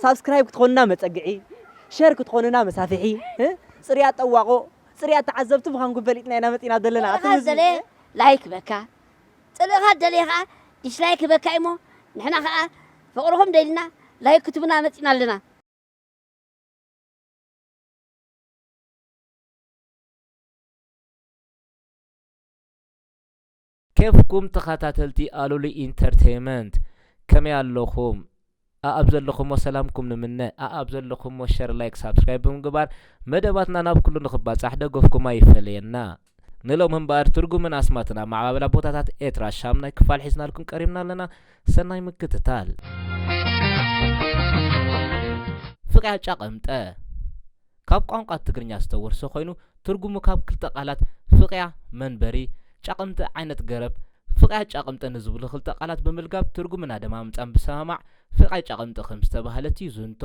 ሳብስክራይብ ክትኾኑና መጸግዒ፣ ሸር ክትኾኑና መሳፍሒ፣ እ? ጽርያ ጠዋቆ፣ ጽርያ ተዓዘብቲ ምዃንኩም ፈሊጥና ኢና መጺና ዘለና። ጽልእኻ ኣትም ህዝቢ፣ ደለ እ? ላይክ በካ። ጽልእኻ ደለ ኸኣ ዲስላይክ በካ እሞ ንሕና ኸኣ ፍቕርኹም ደሊና ላይክ ክትቡና መጺና ኣለና። ኬፍኩም ተኸታተልቲ ኣሉሊ ኢንተርቴይመንት፣ ከመይ ኣለኹም? ኣኣብ ዘለኹሞ ሰላምኩም ንምነ። ኣኣብ ዘለኹሞ ሸር፣ ላይክ፣ ሳብስክራይብ ብምግባር መደባትና ናብ ኩሉ ንኽባጻሕ ደገፍኩም ኣይፈለየና። ንሎም እምበኣር ትርጉምን ኣስማትን ኣመዓባብላ ቦታታት ኤርትራ ሻምናይ ክፋል ሒዝናልኩም ቀሪብና ኣለና። ሰናይ ምክትታል። ፍቕያ ጫቐምጠ ካብ ቋንቋ ትግርኛ ዝተወርሰ ኮይኑ፣ ትርጉሙ ካብ ክልተ ቃላት ፍቕያ መንበሪ፣ ጫቕምጠ ዓይነት ገረብ፣ ፍቕያ ጫቕምጠ ንዝብሉ ክልተ ቃላት ብምልጋብ ትርጉምን ኣደማምጻን ብሰማማዕ ፍቕያ ጫቕምጠ ከም ዝተባህለት ይዝንቶ።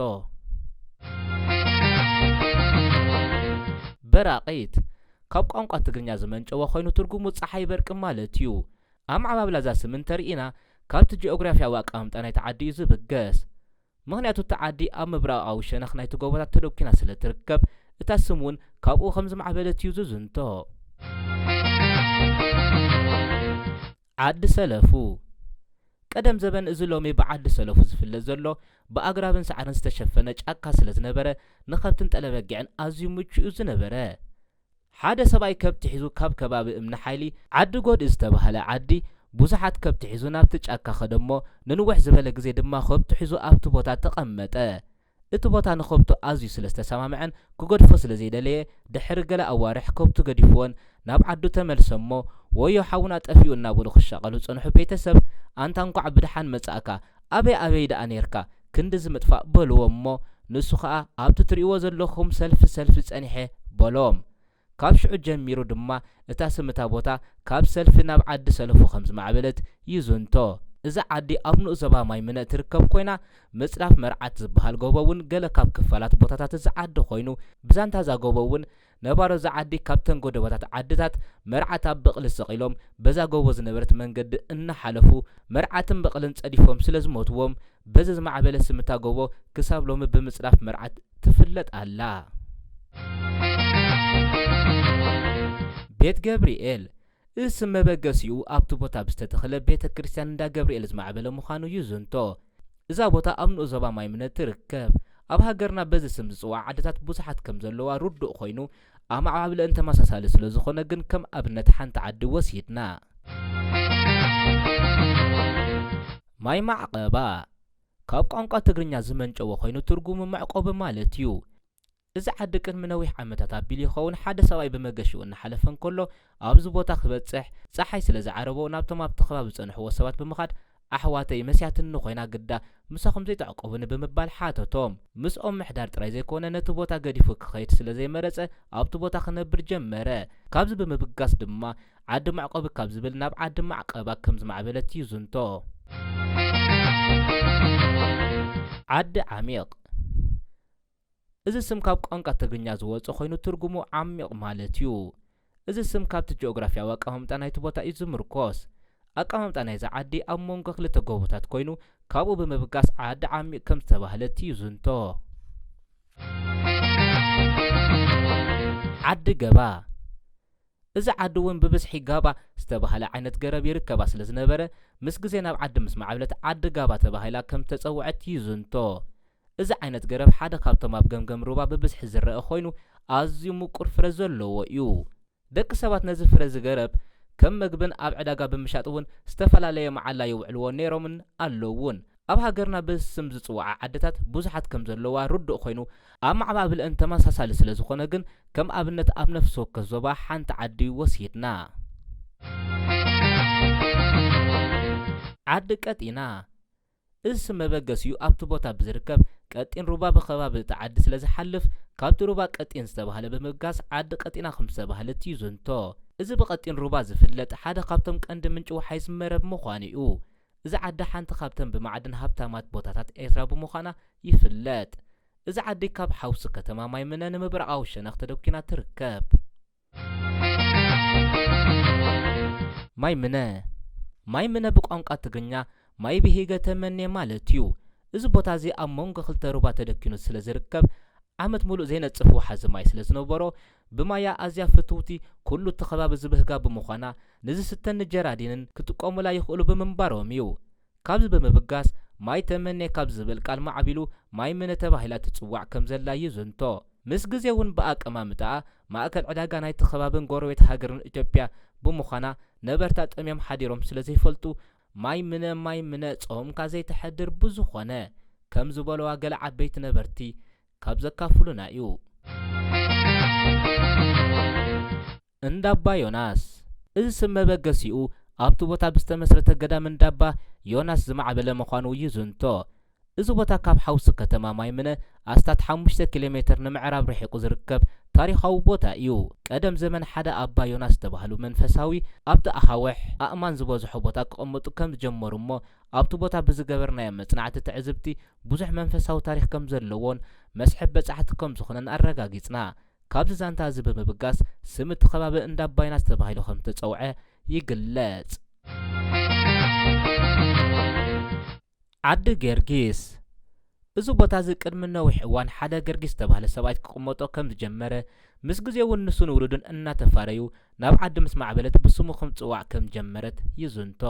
በራቒት ካብ ቋንቋ ትግርኛ ዝመንጨወ ኮይኑ፣ ትርጉሙ ጸሓይ በርቂ ማለት እዩ። ኣመዓባብላ እዛ ስም እንተርኢና፣ ካብቲ ጂኦግራፍያዊ ኣቀማምጣ ናይቲ ዓዲ እዩ ዝብገስ። ምኽንያቱ፣ እታ ዓዲ ኣብ ምብራቓዊ ሸነኽ ናይቲ ጎቦታት ተደኲና ስለ ትርከብ፣ እታ ስም እውን ካብኡ ከም ዝማዕበለት እዩ ዝዝንቶ። ዓዲ ሰለፉ። ቀደም ዘበን፣ እዚ ሎሚ ብዓዲ ሰለፉ ዝፍለጥ ዘሎ፣ ብኣግራብን ሳዕርን ዝተሸፈነ ጫካ ስለ ዝነበረ፣ ንኸብትን ጠለበጊዕን ኣዝዩ ምቹእ እዩ ዝነበረ። ሓደ ሰብኣይ ከብቲ ሒዙ ካብ ከባቢ እምኒ ሓይሊ ዓዲ ጎድኢ ዝተባህለ ዓዲ፣ ብዙሓት ከብቲ ሒዙ ናብቲ ጫካ ኸደ እሞ፣ ንንውሕ ዝበለ ግዜ ድማ ከብቱ ሒዙ ኣብቲ ቦታ ተቐመጠ። እቲ ቦታ ንኸብቱ ኣዝዩ ስለ ዝተሰማምዐን ክገድፎ ስለ ዘይደለየ፣ ድሕሪ ገለ ኣዋርሕ ከብቱ ገዲፍወን ናብ ዓዱ ተመልሰ እሞ፣ "ወዮ ሓውና ጠፊኡ" እናበሉ ክሻቐሉ ዝጸንሑ ቤተሰብ፣ "ኣንታ እንኳዕ ብደሓን መጻእካ፣ ኣበይ ኣበይ ደኣ ኔርካ ክንድዚ ምጥፋእ?" በልዎ እሞ፣ ንሱ ኸኣ፣ "ኣብቲ ትርእይዎ ዘለኹም ሰልፊ ሰልፊ ጸኒሐ" በሎም። ካብ ሽዑ ጀሚሩ ድማ እታ ስም እታ ቦታ ካብ ሰልፊ ናብ ዓዲ ሰለፉ ከም ዝማዕበለት ይዝንቶ። እዛ ዓዲ ኣብ ንኡስ ዞባ ማይ ምነ እትርከብ ኮይና፣ ምጽዳፍ መርዓት ዝበሃል ጎቦ እውን ገለ ካብ ክፋላት ቦታታት እዛ ዓዲ ኮይኑ፣ ብዛንታ እዛ ጎቦ እውን ነባሮ እዛ ዓዲ ካብተን ጎደቦታት ዓድታት መርዓት ኣብ በቕሊ ሰቒሎም በዛ ጎቦ ዝነበረት መንገዲ እናሓለፉ መርዓትን በቕልን ጸዲፎም ስለ ዝሞትዎም፣ በዚ ዝማዕበለ ስም እታ ጎቦ ክሳብ ሎሚ ብምጽዳፍ መርዓት ትፍለጥ ኣላ። ቤት ገብርኤል፣ እዚ ስም መበገሲኡ ኣብቲ ቦታ ብዝተተኽለ ቤተ ክርስቲያን እንዳ ገብርኤል ዝማዕበለ ምዃኑ ይዝንቶ። እዛ ቦታ ኣብ ንኡስ ዞባ ማይ ምነ ትርከብ። ኣብ ሃገርና በዚ ስም ዝጽዋዕ ዓድታት ብዙሓት ከም ዘለዋ ርዱእ ኮይኑ፣ ኣመዓባብለአን ተመሳሳሊ ስለ ዝኾነ ግን ከም ኣብነት ሓንቲ ዓዲ ወሲድና። ማይ ማዕቐባ። ካብ ቋንቋ ትግርኛ ዝመንጨወ ኮይኑ ትርጉሙ መዕቆቢ ማለት እዩ። እዚ ዓዲ ቅድሚ ነዊሕ ዓመታት ኣቢሉ ይኸውን ሓደ ሰብኣይ ብመገሽኡ እናሓለፈ እንከሎ ኣብዚ ቦታ ክበጽሕ ጸሓይ ስለ ዝዓረቦ ናብቶም ኣብቲ ከባቢ ዝጸንሕዎ ሰባት ብምኻድ ኣሕዋተይ መስያትኒ ኮይና ግዳ ምሳኹም ዘይተዕቆቡኒ ብምባል ሓተቶም። ምስኦም ምሕዳር ጥራይ ዘይኮነ ነቲ ቦታ ገዲፉ ክኸይድ ስለ ዘይመረጸ ኣብቲ ቦታ ክነብር ጀመረ። ካብዚ ብምብጋስ ድማ ዓዲ መዕቆቢ ካብ ዝብል ናብ ዓዲ ማዕቀባ ከም ዝማዕበለት ይዝንቶ። ዓዲ ዓሚቕ። እዚ ስም ካብ ቋንቋ ትግርኛ ዝወጸ ኮይኑ ትርጉሙ ዓሚቕ ማለት እዩ። እዚ ስም ካብቲ ጂኦግራፍያዊ ኣቀማምጣ ናይቲ ቦታ እዩ ዝምርኮስ። ኣቀማምጣ ናይዚ ዓዲ ኣብ መንጎ ክልተ ጎቦታት ኮይኑ ካብኡ ብምብጋስ ዓዲ ዓሚቕ ከም ዝተባህለት ይዝንቶ። ዓዲ ገባ። እዚ ዓዲ እውን ብብዝሒ ጋባ ዝተባህለ ዓይነት ገረብ ይርከባ ስለ ዝነበረ፣ ምስ ግዜ ናብ ዓዲ ምስ ማዕበለት ዓዲ ጋባ ተባሂላ ከም ተጸውዐት ይዝንቶ። እዚ ዓይነት ገረብ ሓደ ካብቶም ኣብ ገምገም ሩባ ብብዝሒ ዝረአ ኮይኑ፣ ኣዝዩ ምቁር ፍረ ዘለዎ እዩ። ደቂ ሰባት ነዚ ፍረ እዚ ገረብ ከም መግብን ኣብ ዕዳጋ ብምሻጥ እውን ዝተፈላለየ መዓላ የውዕልዎ ነይሮምን ኣለውን። ኣብ ሃገርና በዚ ስም ዝጽውዓ ዓድታት ብዙሓት ከም ዘለዋ ርዱእ ኮይኑ፣ ኣመዓባብልአን ተመሳሳሊ ስለ ዝኾነ ግን፣ ከም ኣብነት ኣብ ነፍሲ ወከፍ ዞባ ሓንቲ ዓዲ ወሲድና። ዓዲ ቀጢና። እዚ ስም መበገሲኡ ኣብቲ ቦታ ብዝርከብ ቀጢን ሩባ ብኸባቢ እቲ ዓዲ ስለ ዝሓልፍ፣ ካብቲ ሩባ ቀጢን ዝተባህለ ብምብጋስ ዓዲ ቀጢና ከም ዝተባህለት ይዝንቶ። እዚ ብቐጢን ሩባ ዝፍለጥ ሓደ ካብቶም ቀንዲ ምንጪ ወሓይዝ መረብ ምዃኑ እዩ። እዚ ዓዲ ሓንቲ ካብተን ብማዕድን ሃብታማት ቦታታት ኤርትራ ብምዃና ይፍለጥ። እዚ ዓዲ ካብ ሓውሲ ከተማ ማይምነ ንምብራቓዊ ሸነኽ ተደኲና ትርከብ። ማይምነ። ማይምነ ብቋንቋ ትግርኛ ማይ ብሂገ ተመኔ ማለት እዩ። እዚ ቦታ እዚ ኣብ መንጎ ክልተ ሩባ ተደኪኑ ስለ ዝርከብ፣ ዓመት ሙሉእ ዘይነጽፍ ወሓዚ ማይ ስለ ዝነበሮ፣ ብማያ ኣዝያ ፍትውቲ ኩሉ እቲ ከባቢ ዝብህጋ ብምዃና፣ ንዝስተኒ ጀራዲንን ክጥቀሙላ ይኽእሉ ብምንባሮም እዩ። ካብዚ ብምብጋስ፣ ማይ ተመኔ ካብ ዝብል ቃል ማዕቢሉ ማይ ምነ ተባሂላ ትጽዋዕ ከም ዘላ ይዝንቶ። ምስ ግዜ እውን ብኣቀማምጣኣ ማእከል ዕዳጋ ናይቲ ከባብን ጎረቤት ሃገርን ኢትዮጵያ ብምዃና፣ ነበርታ ጠምዮም ሓዲሮም ስለ ዘይፈልጡ፣ ማይ ምነ፣ ማይ ምነ፣ ጾምካ ዘይተሐድር ብዙኾነ፣ ከም ዝበለዋ ገለ ዓበይቲ ነበርቲ ካብ ዘካፍሉና እዩ። እንዳባ ዮናስ። እዚ ስም መበገሲኡ ኣብቲ ቦታ ብዝተመስረተ ገዳም እንዳባ ዮናስ ዝማዕበለ ምዃኑ ይዝንቶ። እዚ ቦታ ካብ ሓውሲ ከተማ ማይ ምነ ኣስታት ሓሙሽተ ኪሎ ሜትር ንምዕራብ ርሒቑ ዝርከብ ታሪኻዊ ቦታ እዩ። ቀደም ዘመን ሓደ ኣባ ዮናስ ዝተባህሉ መንፈሳዊ ኣብቲ ኣኻውሕ ኣእማን ዝበዝሖ ቦታ ክቕመጡ ከም ዝጀመሩ እሞ ኣብቲ ቦታ ብዝገበርናዮ መጽናዕቲ ትዕዝብቲ ብዙሕ መንፈሳዊ ታሪኽ ከም ዘለዎን መስሕብ በጻሕቲ ከም ዝኾነን ኣረጋጊጽና። ካብዚ ዛንታ እዚ ብምብጋስ ስም እቲ ከባቢ እንዳ ኣባ ዮናስ ተባሂሉ ከም ዝተጸውዐ ይግለጽ። ዓዲ ገርጊስ። እዚ ቦታ እዚ ቅድሚ ነዊሕ እዋን ሓደ ገርጊስ ዝተባህለ ሰብኣይ ክቕመጦ ከም ዝጀመረ፣ ምስ ግዜ እውን ንሱን ውሉዱን እናተፋረዩ ናብ ዓዲ ምስ ማዕበለት ብስሙ ክምጽዋዕ ከም ዝጀመረት ይዝንቶ።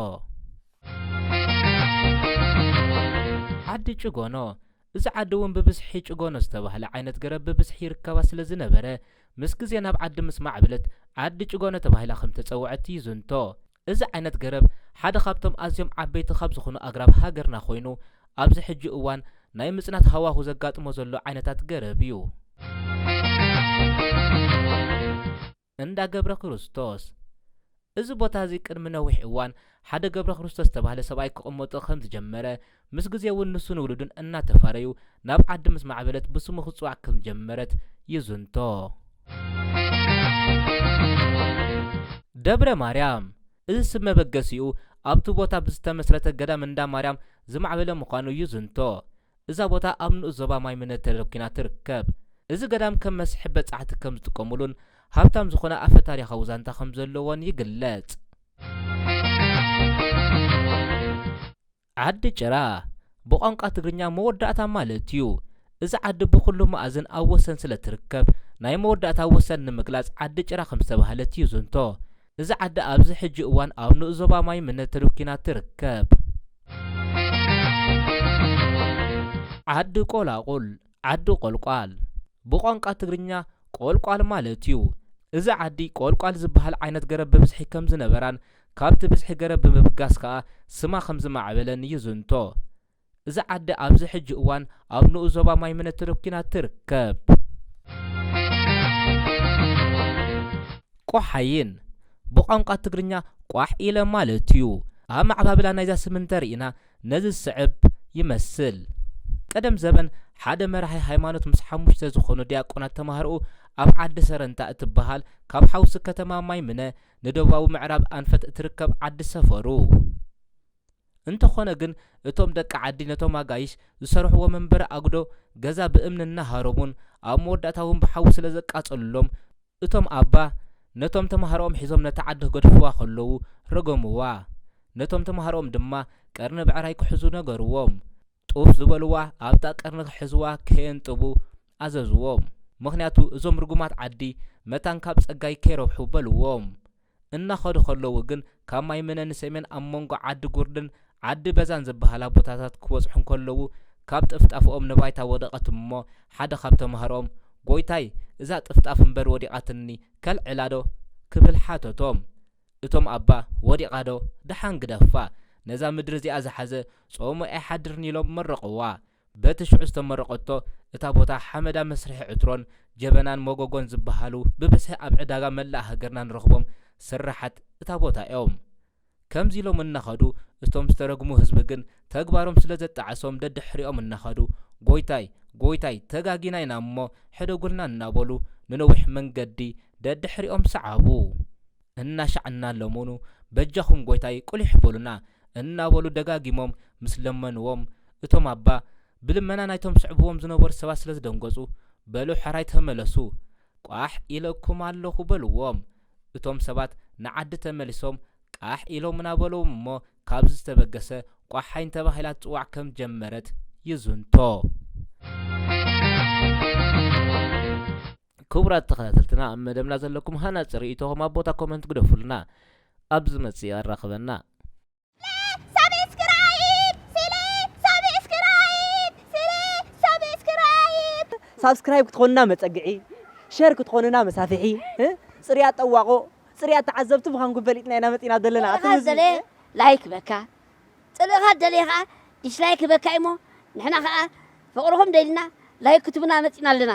ዓዲ ጭጎኖ። እዚ ዓዲ እውን ብብዝሒ ጭጎኖ ዝተባህለ ዓይነት ገረብ ብብዝሒ ይርከባ ስለ ዝነበረ፣ ምስ ግዜ ናብ ዓዲ ምስ ማዕበለት ዓዲ ጭጎኖ ተባሂላ ከም ተጸውዐት ይዝንቶ። እዚ ዓይነት ገረብ ሓደ ካብቶም ኣዝዮም ዓበይቲ ካብ ዝኾኑ ኣግራብ ሃገርና ኮይኑ፣ ኣብዚ ሕጂ እዋን ናይ ምጽናት ሃዋሁ ዘጋጥሞ ዘሎ ዓይነታት ገረብ እዩ። እንዳ ገብረ ክርስቶስ። እዚ ቦታ እዚ ቅድሚ ነዊሕ እዋን ሓደ ገብረ ክርስቶስ ዝተባህለ ሰብኣይ ክቕመጦ ከም ዝጀመረ፣ ምስ ግዜ እውን ንሱን ውሉዱን እናተፋረዩ ናብ ዓዲ ምስ ማዕበለት ብስሙ ክጽዋዕ ከም ዝጀመረት ይዝንቶ። ደብረ ማርያም። እዚ ስም መበገሲኡ ኣብቲ ቦታ ብዝተመስረተ ገዳም እንዳ ማርያም ዝማዕበለ ምዃኑ ይዝንቶ። እዛ ቦታ ኣብ ንኡስ ዞባ ማይ ምነ ተደኪና ትርከብ። እዚ ገዳም ከም መስሕብ በጻሕቲ ከም ዝጥቀሙሉን ሃብታም ዝኾነ ኣፈ ታሪኻዊ ዛንታ ከም ዘለዎን ይግለጽ። ዓዲ ጭራ። ብቋንቋ ትግርኛ መወዳእታ ማለት እዩ። እዚ ዓዲ ብኹሉ መኣዝን ኣብ ወሰን ስለ ትርከብ፣ ናይ መወዳእታ ወሰን ንምግላጽ ዓዲ ጭራ ከም ዝተባህለት ይዝንቶ። እዚ ዓዲ ኣብዚ ሕጂ እዋን ኣብ ንኡስ ዞባ ማይ ምነ ተደኪና ትርከብ። ዓዲ ቆላቑል። ዓዲ ቆልቋል። ብቋንቋ ትግርኛ ቆልቋል ማለት እዩ። እዚ ዓዲ ቆልቋል ዝበሃል ዓይነት ገረብ ብብዝሒ ከም ዝነበራን ካብቲ ብዝሒ ገረብ ብምብጋስ ከኣ ስማ ከም ዝማዕበለን ይዝንቶ። እዚ ዓዲ ኣብዚ ሕጂ እዋን ኣብ ንኡስ ዞባ ማይ ምነ ተደኪና ትርከብ። ቆሓይን። ብቋንቋ ትግርኛ ቋሕ ኢለ ማለት እዩ። ኣመዓባብላ ናይዛ ስም እንተርኢና ነዚ ዝስዕብ ይመስል። ቀደም ዘበን ሓደ መራሒ ሃይማኖት ምስ ሓሙሽተ ዝኾኑ ዲያቆናት ተማሃሮኡ ኣብ ዓዲ ሰረንታ እትበሃል ካብ ሓውሲ ከተማ ማይ ምነ ንደቡባዊ ምዕራብ ኣንፈት እትርከብ ዓዲ ሰፈሩ። እንተኾነ ግን እቶም ደቂ ዓዲ ነቶም ኣጋይሽ ዝሰርሕዎ መንበሪ ኣጉዶ ገዛ ብእምኒ እናሃረሙን ኣብ መወዳእታ እውን ብሓዊ ስለ ዘቃጸሉሎም፣ እቶም ኣባ ነቶም ተማሃሮኦም ሒዞም ነታ ዓዲ ክገድፍዋ ከለዉ ረገምዋ። ነቶም ተማሃሮኦም ድማ ቀርኒ ብዕራይ ክሕዙ ነገርዎም። ጡፍ ዝበልዋ ኣብታ ቀርኒ ክሕዝዋ ከየንጥቡ ኣዘዝዎም። ምኽንያቱ እዞም ርጉማት ዓዲ መታን ካብ ጸጋይ ከይረብሑ በልዎም። እናኸዱ ከለዉ ግን ካብ ማይ ምነ ንሰሜን ኣብ መንጎ ዓዲ ጉርድን ዓዲ በዛን ዝበሃላ ቦታታት ክበጽሑ እንከለዉ ካብ ጥፍጣፍኦም ንባይታ ወደቐት እሞ ሓደ ካብ ተማሃሮኦም "ጎይታይ፣ እዛ ጥፍጣፍ እምበር ወዲቓትኒ ከልዕላ ዶ?" ክብል ሓተቶም። እቶም ኣባ "ወዲቓ ዶ? ደሓን ግደፋ፣ ነዛ ምድሪ እዚኣ ዝሓዘ ጾሙ ኣይሓድርን" ኢሎም መረቕዋ። በቲ ሽዑ ዝተመረቐቶ እታ ቦታ ሓመዳ መስርሒ ዕትሮን ጀበናን መጎጎን ዝበሃሉ ብብዝሒ ኣብ ዕዳጋ መላእ ሃገርና ንረኽቦም ስርሓት እታ ቦታ እዮም። ከምዚ ኢሎም እናኸዱ እቶም ዝተረግሙ ህዝቢ ግን ተግባሮም ስለ ዘጣዓሶም ደድሕሪኦም እናኸዱ "ጎይታይ፣ ጎይታይ፣ ተጋጊና ኢና እሞ ሕደጉልና" እናበሉ ንነዊሕ መንገዲ ደድሕሪኦም ሰዓቡ። እናሻዕ እናለመኑ "በጃኹም ጎይታይ ቁሊሕ በሉና" እናበሉ ደጋጊሞም ምስ ለመንዎም፣ እቶም ኣባ ብልመና ናይቶም ስዕብዎም ዝነበሩ ሰባት ስለ ዝደንገጹ "በሉ ሕራይ ተመለሱ፣ ቋሕ ኢለኩም ኣለኹ" በልዎም። እቶም ሰባት ንዓዲ ተመሊሶም ቃሕ ኢሎም እናበልዎም እሞ ካብዚ ዝተበገሰ ቋሓይን ተባሂላ ትጽዋዕ ከም ጀመረት ይዝንቶ። ክቡራት ተኸታተልትና፣ ኣብ መደብና ዘለኩም ሃናጺ ርእይቶኹም ኣብ ቦታ ኮመንት ግደፉልና። ኣብ ዝመጽእ ኣራኽበና። ሳብስክራይብ ስለ ሳብስክራይብ ስለ ሳብስክራይብ ሳብስክራይብ ክትኾኑና መጸግዒ፣ ሸር ክትኾኑና መሳፍሒ፣ እ? ጽርያ ጠዋቆ፣ ጽርያ ተዓዘብቲ ምዃንኩም ፈሊጥና ኢና መጺና ዘለና። ኣቲ ኻስ ሙዚ- ደለ ላይክ በካ፣ ጽልእኻ ደለ ኸዓ ዲስላይክ በካ እሞ፣ ንሕና ኸዓ ፍቕርኹም ደሊና ላይክ ክትብና መጺና ኣለና።